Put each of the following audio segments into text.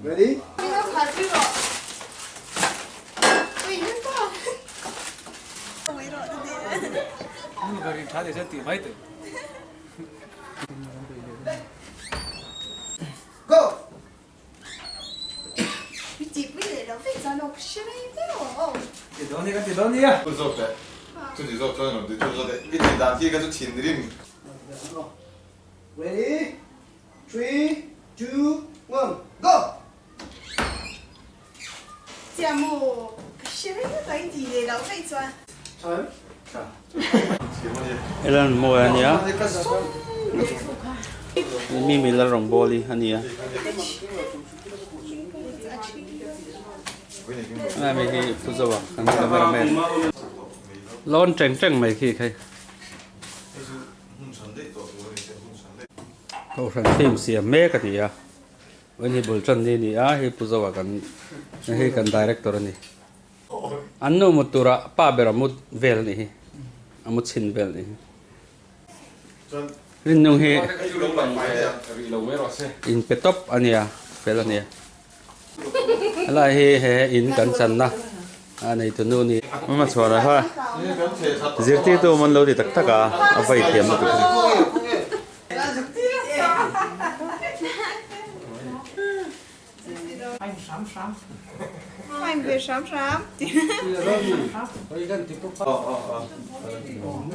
Ready? Go! Ready? 3, 2, 1, go! Time. Elan mawi a nia mi mi la rawng bawl hi a nia hemi hi pu zoa kan cameraman lawn teng teng mai khi khai kohhran theme siam mek a ni a. Vawiin hi bul tan ni a ni a, hei Pu Zoa kan hei kan director a ni. An nu mut turah pa ber a mut vel a nih hi, a mu chhin vel a nih hi. Rinnung hi in pe tawp a nia, fel a nia. Helai hi he in kan channa a neitu nu ni. Mama chhuan a kha zirtirtu awm an lo ti tak tak a, a vai thiam lutuk hi.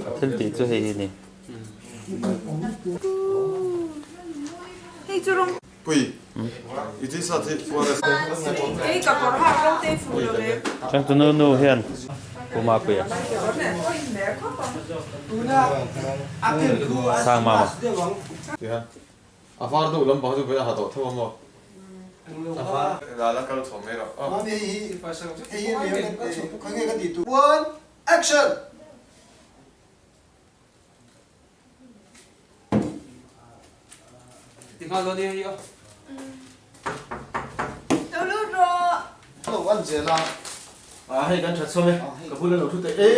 A thil tih chu hei hi a ni. Changtunu nu hian Pu Mapuia Sang Mama. Hei kan that sawm e, ka bula lo thu teh e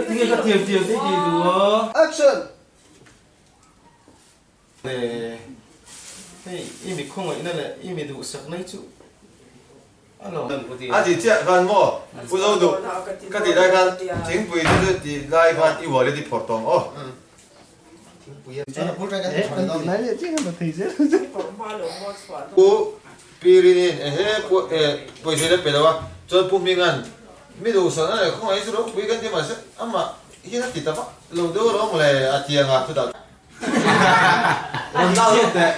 tinge ka tiang tiang te ti duh a. Action! Hei i mi khawngaihna leh i mi duhsakna hi chu a lo. A ti chiah khan maw Pu Zoduh ka tih lai khan thingpui te chu tih lai khan i wallet i phawrh tawh ang aw. Pu Pirinin ehe pu eh pawisa ila pe lo a chuan Pu Hminga'n mi duhsakna leh khawngaih hi chu ropui kan ti mahse amah hian a ti ta vak lo deuh alawm le a ti ang a chutah Rawn lak lut teh.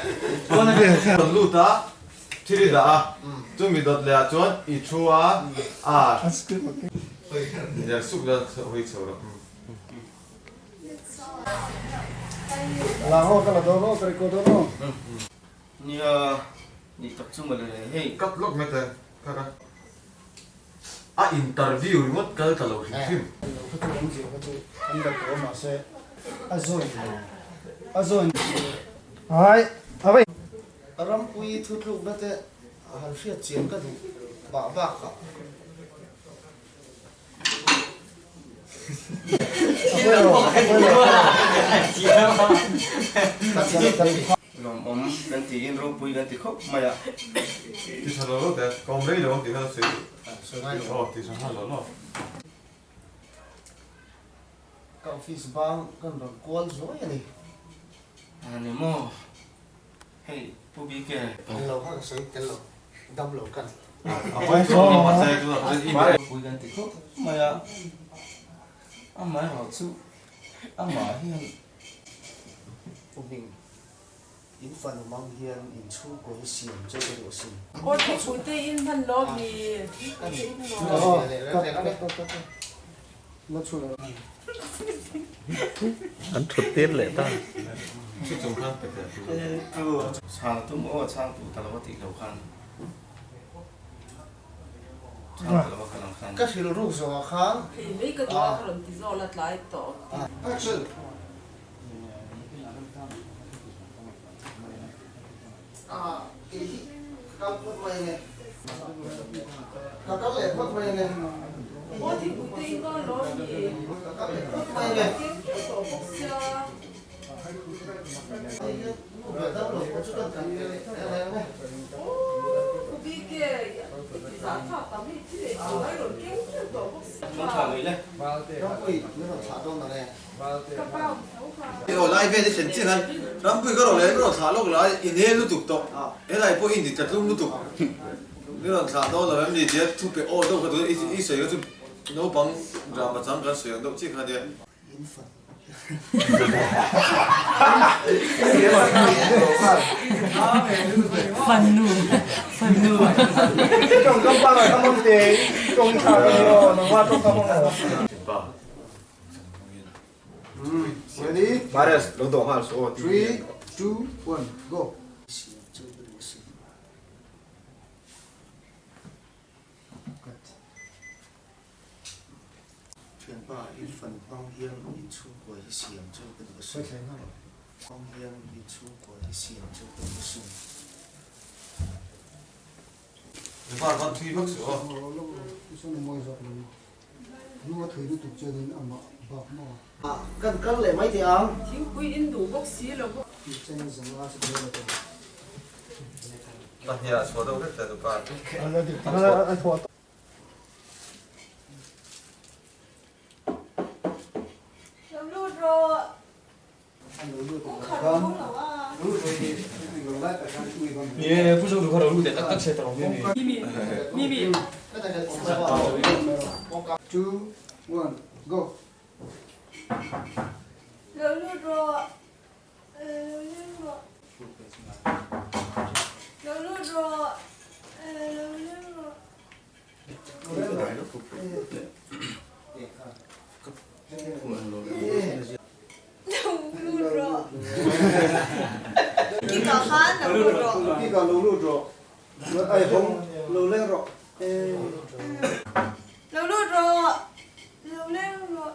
Rawn lut a, thil i dah a, chumi dawt leh ah chuan i thu a, a ner suk la hawi chho rawh. Nia, nih tak chu mawle hei. Cut lawk mai teh, kha kha. A interview ringawt kal ta lo hrim hrim. Lo kha chu awmzia kha chu an la tawh mahse a join lo a join ai a vai. Rampui thutlukna te han hriat chian ka duh bah bak ah. Lawmawm kan tiin ropui kan ti khawp mai a. Ti tha lo lo teh, ka awm rei lo ang tih kha sawi duh. Sawi ngai lo. Aw ti tha nghal lo lo. Ka office bang kan rawn kual zuai a ni. A ni maw? Hei Pu BK. Tel lo kha ka sawi tel lo, dam lo kan. A pawi khawp mai mahse tunah chuan i Ropui kan ti khawp mai a, amaherawhchu amah hian Pu Hming, in fanu mang hian in chhungkaw hi siam che ka duh asin. Aw thingpui te in hman lo mi? An thut tir leh ta. Chhang tum aw chhang tu ta lo a tih lo khan chhang ta lo a kal ang khan. Ka hrilh ruk zawhah khan. Hei mai ka duh a ka rawn ti zawk la tlai tawh. Action! Kei hi ka kal phawt mai ange. Ka kal leh phawt mai ange. Aw thingpui te in dawn lo mi? Keng keuh tawh bawk sia. Aw pu BK i ti zah thlak tam hei thil ei tur ai rawn keng keuh tawh bawk sia. Ka pa awm tho kha. Aw lai vel i thlen chiah khan Rampui ka rawn leh ka rawn thlah lawk lai i nel lutuk tawh helai pawh i inti tlatlum lutuk. Mi rawn thlah dawn lo em ni tia thu pe aw deuh kha tuna i sawi kha chu naupang drama chang kan sawi ang deuh chiah kha nia. Thianpa, in fanu hmang hian in chhungkua hi siam chu ka duh asin. Hmang hian in chhungkua hi siam chu ka duh asin. Kan kal leh mai teh ang. Thingpui in duh bawk si lo bawk. Pahniha chhuah deuh vek ta nupa. Lo lut rawh. Lo lut rawh. Lo lut rawh. Lo lut rawh. Lo lut rawh. Lo lut rawh. Lo leng rawh.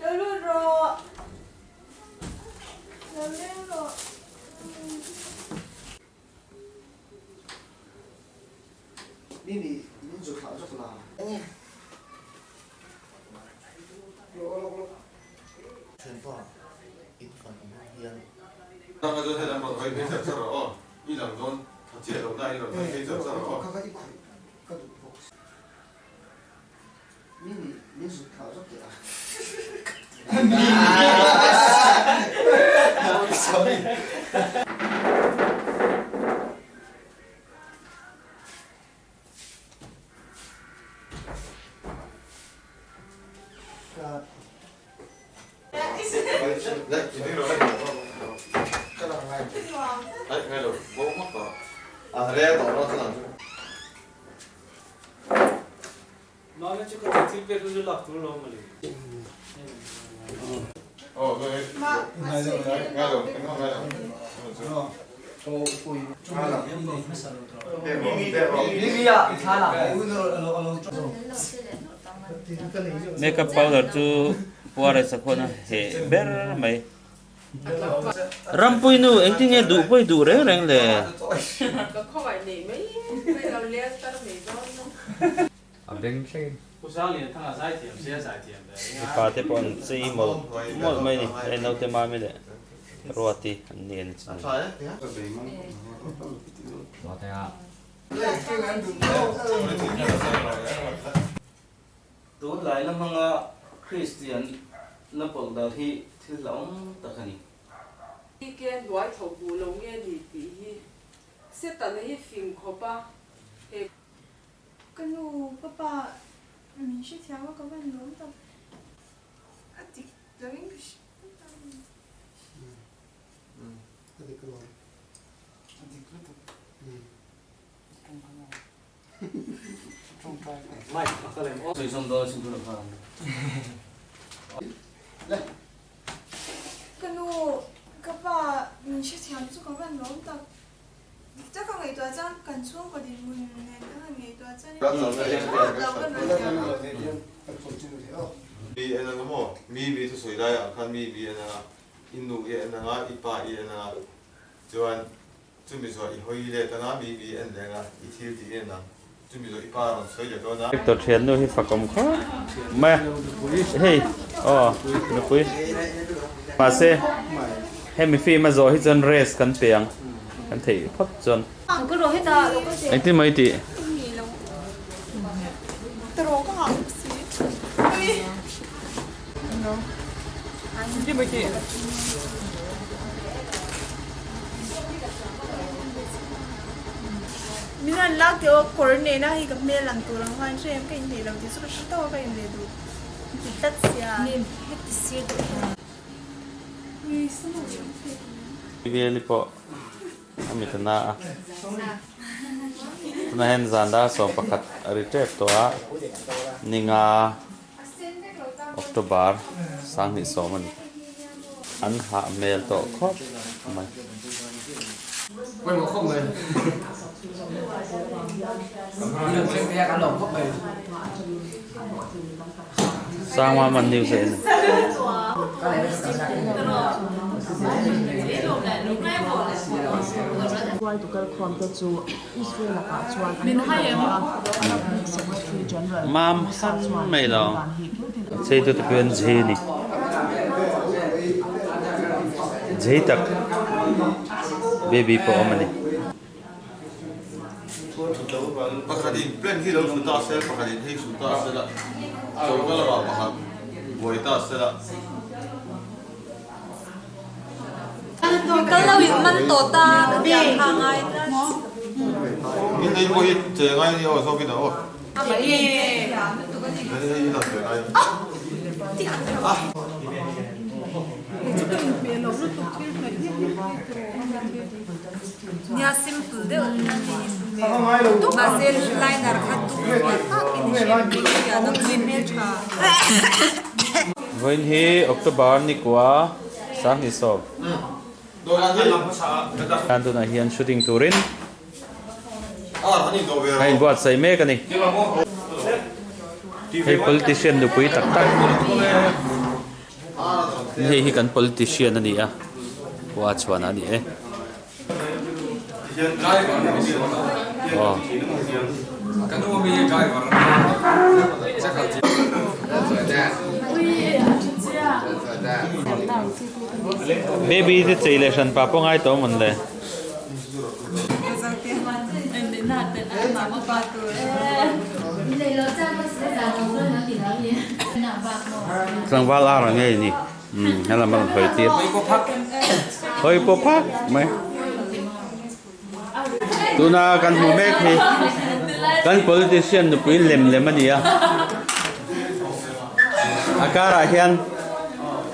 Lo lut rawh. Lo leng rawh. Mimi, min zu thlah zawk la. Thianpa, in fan hmang hian. Nanga chuan helam rawn hawi phei char char rawh aw, i lang dawn tha chiah lo na i rawn hawi phei char char rawh aw. Mimi, min zut thlah zawk teh a. Makeup powder chu puar sakhawna heh ber mai. Rampui nu engtin nge duh pawh i duh reng reng le? Ka khawngaih neih mai mai lo leng tar mai dawn a. A beng thleng. Mipa te pawh an chei mawlh mawlh mai a ni. Hei naute mami leh Ruati an ni an chei. Tunlai la hmanga Kristian na pawlh dal hi thil hlauhawm tak a ni. Ke hnuai tho duh lo nge ni tih hi Setana hi fing khawp a, he. Ka nu, ka pa min hrethiam a ka van lawm tak. A dik lo in ka hre ta a ni. A dik alawm. A dik lutuk. Ka nu, ka pa min hrethiam chu ka van lawm tak. Dik tak ka ngaihtuah chuan kan chhungkaw dinhmun nen ka han ngaihtuah chuan in theih thlawt lo ka rawn ti ang. Mi en anga maw? Mi mi thusawi lai ah khan mi mi en anga, i nu i en anga, i pa i en anga, chuan chumi zawh i hawi let anga, mi mi en leh anga, i thil tih i en ang, chumi zawh i pa a rawn sawi leh dawn a. Victor thiannu hi fakawm khawp mai a, hei aw nupui mahse hemi film a zawh hi chuan rest kan pe ang kan theih phawt chuan. Engtin maw i tih? Veli pawh A mit a na a, tunah hian zan dar 11 a ri tep tawh a, ninga October 2010 a ni. An hah hmel tawh khawp mai. Sangma man news a en. Mam han mai lo. Chei tu te pawh an zei a ni. Zei tak baby pawh a awm a ni. Pakhat in plan hi lo hru ta se, pakhat in hei hru ta se la, choka lamah pakhat buai ta se la. Kal lo in man tawh ta ka ti ang kha ngai tlat. In ei pawh hi che ngai a ni aw zawkin a aw. Hei hi che ngai. Nia simple deuh a ni mahse liner kha dum rual tak in i hriat mai thei a nupui hmeltha. Vawiin hi October nikua 2010 hian tunah hian shooting turin a inbuatsaih mek a ni. Hei politician nupui tak tak hei hi kan politician a ni a khua chhuan a ni e. Aw. Baby te chei leh hran pa pawh ngai tawh mawn le. Tlangval ar ang ngei ni umm helam a rawn hawi tir hawi pawh phak mai tuna kan hmu mek hi kan politician nupui lem lem a ni a a karah hian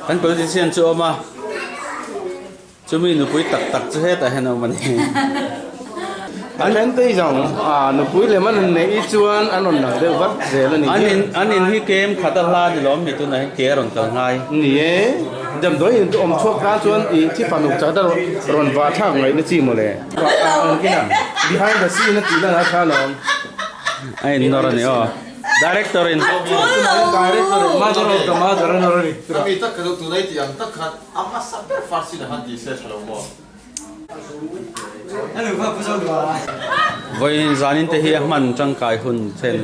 kan politician chu a awm a. Chumi nupui tak tak chu hetah hian a awm a ni. An en tei zawng a nupui lem an neih chuan an rawn lang deuh vat zel a ni. An in an in hi kem khat a hla ni lawm mi tunah hian ke a rawn kal ngai. Ni e, damdawi in awm chhuak tan chuan i thi fanuk chak ta rawn vah thlak ngaihna chi mawle. Behind the scene a tih lan a tha lawm. A in nawr a ni aw. Director in. Director in mother of the mother a nawr a ni. Ami tak ka duh tunai tih ang tak khan. A hmasa ber first in a han ti se tha lo maw? Vawiin zanin te hi a hman tangkai hun chen.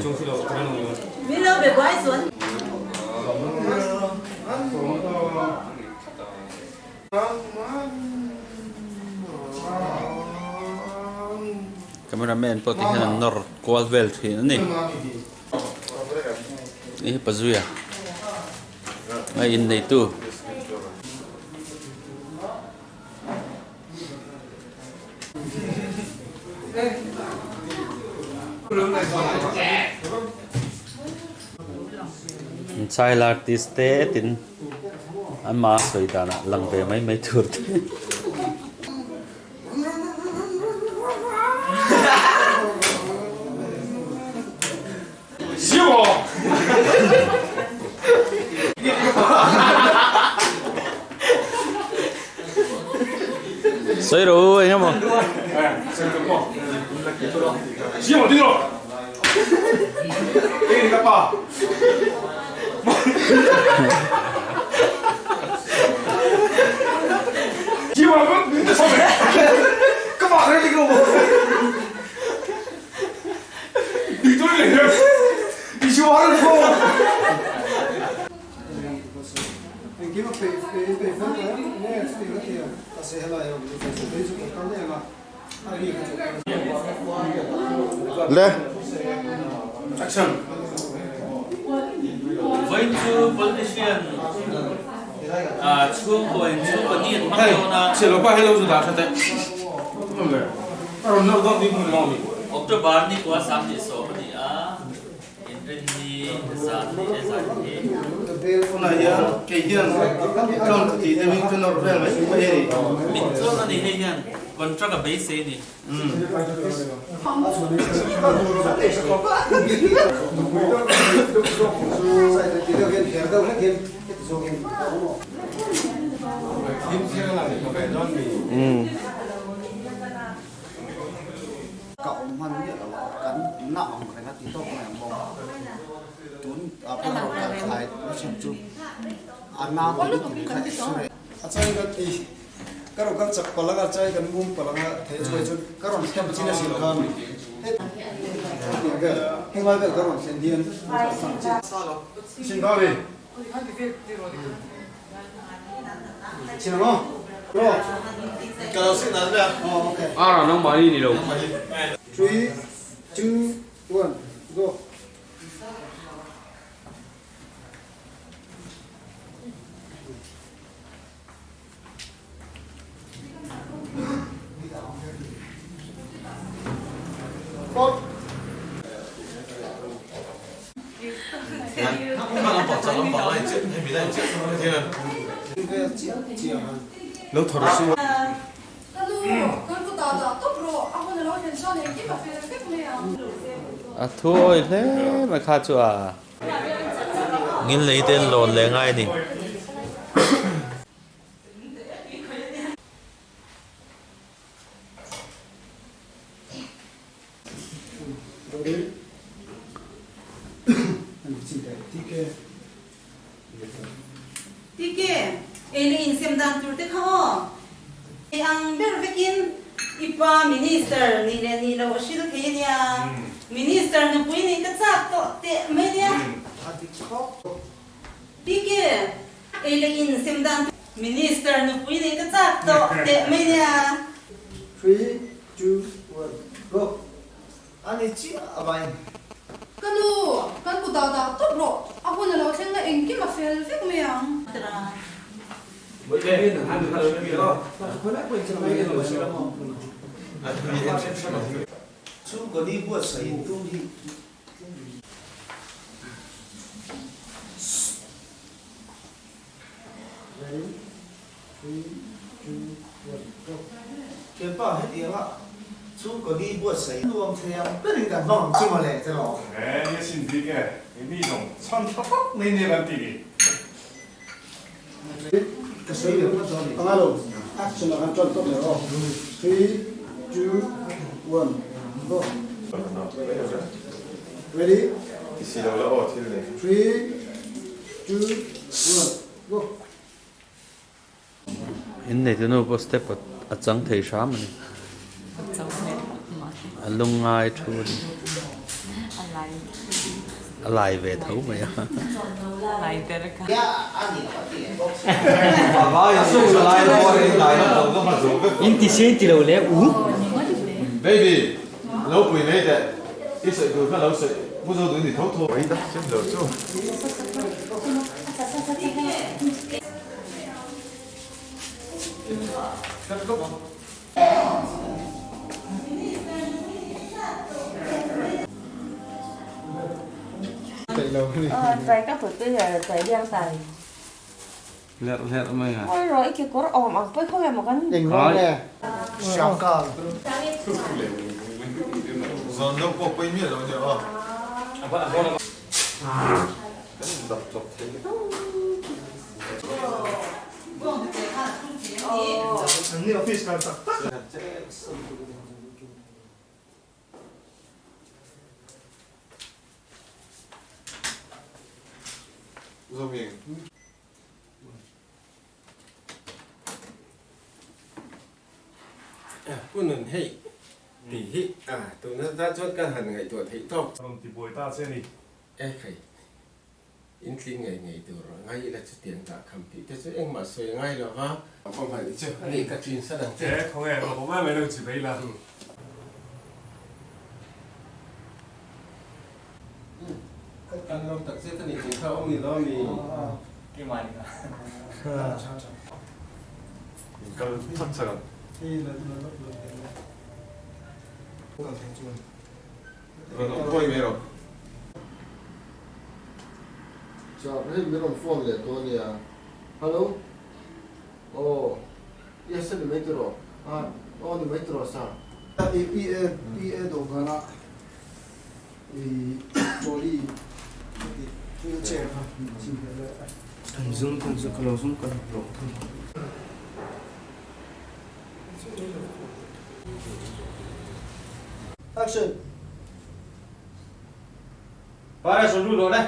Camera man pawh ti hian an nawr kual vel thin a ni. Hei hi Pazuia. A inneitu. Child artist te tin an mah sawi danah lang ve mai mai tur te. Sawi rawh u eng emaw. Le. Action. Vawiin chu politician chhungkaw in chhungkaw ni an hmang dawn a. Hei, lo pa hei lo chu dah tha teh. October ni kua 31 a ni a. Inrinni zan ni e zan hi. Tunah hian kei hian tlawn ka tih deuhin ka nawrh vel mai mai a ni. Min tlawn a ni hei hian contract a beisei a ni. Ka awm hman miah lo a, kan na ang reng a ti tawk mai ang bawk. Tun ah pawh erawh kal thlai na chhan chu a na ti lutuk kha x-ray. A chai ka ti ka rawn kal chak palh anga chai kan mum palh anga thei chuai chuan ka rawn thlen chin a sin kha mi hetiang vel henglai vel ka rawn thlen hian sin kha mi. Ara nangmahni ni lo. 3 2 1 go. Lo thawr su. Ka nu, kan kutah dah tawp rawh, a hun a lo thlen chuan engkim a fel vek mai ang. A thu awi hle mai kha chu a. Ngilnei te an lawn leh ngai a ni. Tike, ei leh insem dan tur te kha aw. Ei ang ber vekin i pa Minister nih leh nih loh a hril thei a nia. Minister nupui nih ka chak tawh teh mai nia. Tike, Ei leh in sem dan chu Minister nupui nih ka chak tawh teh mai nia. 3, 2, 1, go! A ni chiah a vai. Ka nu, kan kutah dah tawp rawh, a hun a lo thleng a engkim a fel vek mai ang. Chhungkaw ni buatsaih in tum hi. Thianpa hetianga chhungkaw ni buatsaih nuam thei ang berin kan hmang ang chu mawle che rawh. He ni a sin bik e, mi zawng chhan tha tak mai nia kan ti ni. Ka sawi leh phawt dawn a ni. Action ah kan ṭan tawp leh aw. 3, 2, 1, go. Ready? 3, 2, 1, go. Inneitu nu pawh step a chang thei hram a ni. A lungngai thu a ni. A lai ve tho mai a. In ti se in ti lo le u. Baby, lo pui mai teh. I sawi tur kha lo sawi pu zo duh ni tho tho. Lerh lerh mai a. Zan deuh pawh pawi miah lo nia aw. Kan indap chawp thei Pu Nun hei tih hi tuna tan chuan kan han ngaihtuah theih tawk. Rawn ti buai ta che ni. E khai, in tling ngei ngei tur ngai ila chutiang dah kham tih te chu engmah sawi ngai lo va. Ka hman chu a ni ka chin san ang che. E khawnge lo awm em em lo chi mai la. Kan lawm tak zet a ni tih kha awm ni lo mi. Kal chak chak ang. Rawn awm pawi mai rawh. Chah hei min rawn phone leh dawn nia. Hello. Aw. Yes a ni mai tiraw? Ah aw ni mai tiraw sir? I PA PA dawhkanah i trolley ka tih wheel chair kha chin hmel leh a. An zum thung chu ka lo zum ka hlawh thung. Action! Para sawm lut rawh le.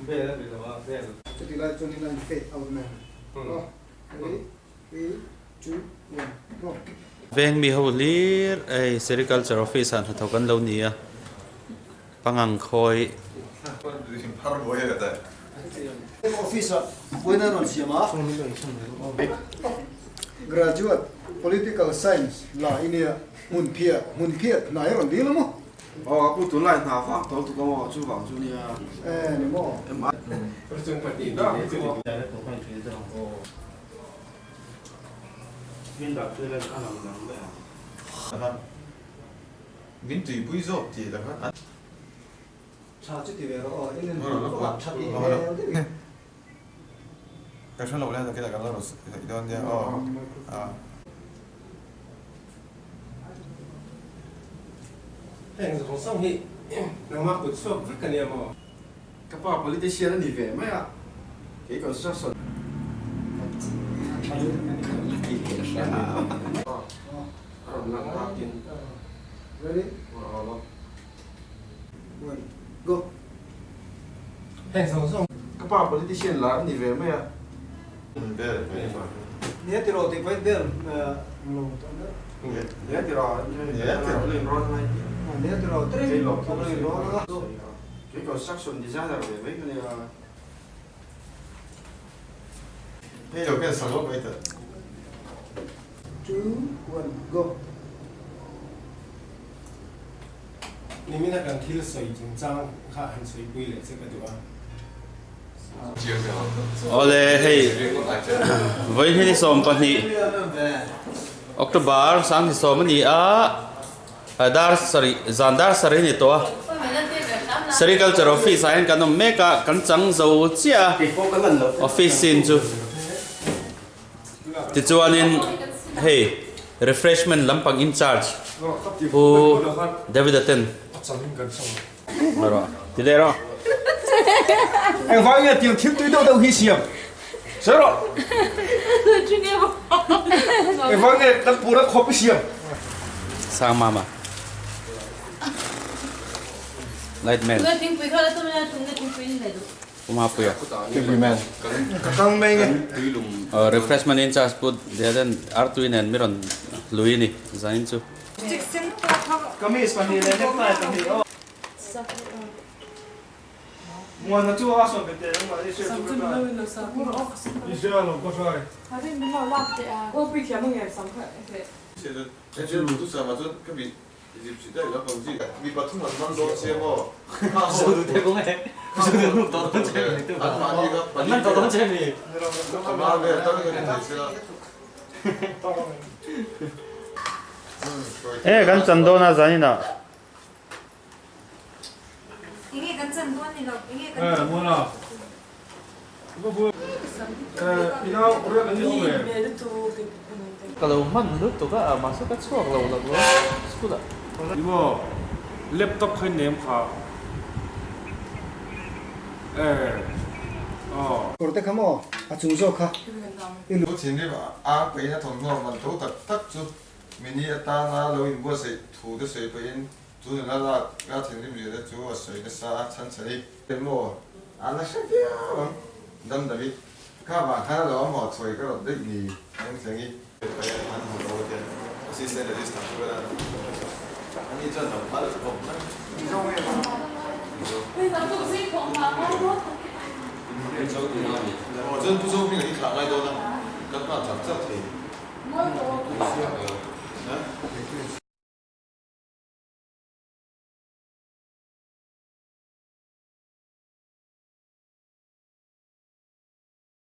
Bel a ni lo a, bel. Chuti lai chuan in a in fade out mai ang. Aw, ready, three, two, one, go. Veng mi ho hlir hei Sericulture office ah hnathawk an lo ni a, pangang khawi. Office ah buaina rawn siam a, graduate political science la i nia. Hmun phiah, hmun phiah hna hi rawn dil a maw? Aw, a pu tunlai hna vak tawh tuk a maw, chu vang chu nia. E, ni maw? Min tuipui zawk tih la khan an. Tha chu ti ve rawh aw, in en hmuh vak tha tih hmel deuh in. Ka hre lo le, nakina kan la rawn sawi dawn nia aw. Heng zawng zawng hi nangmah kut chhuak vek a nia maw? Ka pa politician a ni ve mai a, kei construction. A rawn lang takin. Ready? One, go! Heng zawng zawng. Ka pa politician lar a ni ve mai a. Nia tiraw tih pawhin bel lo tawh deuh. Nia tiraw nia tiraw lo inrawn ngai tih. Nia tiraw tring lo inrawn a. Kei construction designer ve mai ka nia. Hei lo khian sak lawk mai ta. Two, one, go. Nimina kan thil sawi chungchang kha han sawipui leh che ka duh a. Awle hei vawiin hi 12 October 20 a ni a dar sarih zan dar sarih a ni tawh a Sericulture office ah hian kan awm mek a kan chang zo chiah a office scene chu tichuanin hei refreshment lampang in charge Pu David a ten. Rawh ti leh rawh. Engvang nge tiang thil tui deuh deuh hi siam sawi rawh. Engvang nge kan pura khawp i siam. Sang mama. Light man. Puma puia. Thingpui man. Ka kang mai nge. Refreshment in charge put den artui nen mi rawn lui ni zanin chu. Kamis pahnih leh necktie pahnih aw. Muana chu a sawn bete ang mahni hriat chu ka trai. I hria lo ka trai. E kan chan dawn a zanin ah. Enge kan chan dawn ni lo enge kan Ka lo hman lutuk a mahse ka chhuak lo lak lo school ah. Emaw laptop kha in nem kha e aw. Kawr te kha maw a chung zawk kha i lu. Thinrim ang peihin a thawmhnaw man tho tak tak chu. Mini atana lo inbuatsaih thu te sawi pahin chu nula lak a thinrim zia te chu a sawi nasa a chhan chhan i. Emaw a la hre viau ang dam dam i kha vang khan a lo awm haw chhuai ka rawt daih ni eng thleng i. An hmu lo atian assistant register chu vel a ni chuan lo phal bawk mai. Aw chuan Pu Zohminga hi thlah ngai dawn a, kan nghah chak chak thei.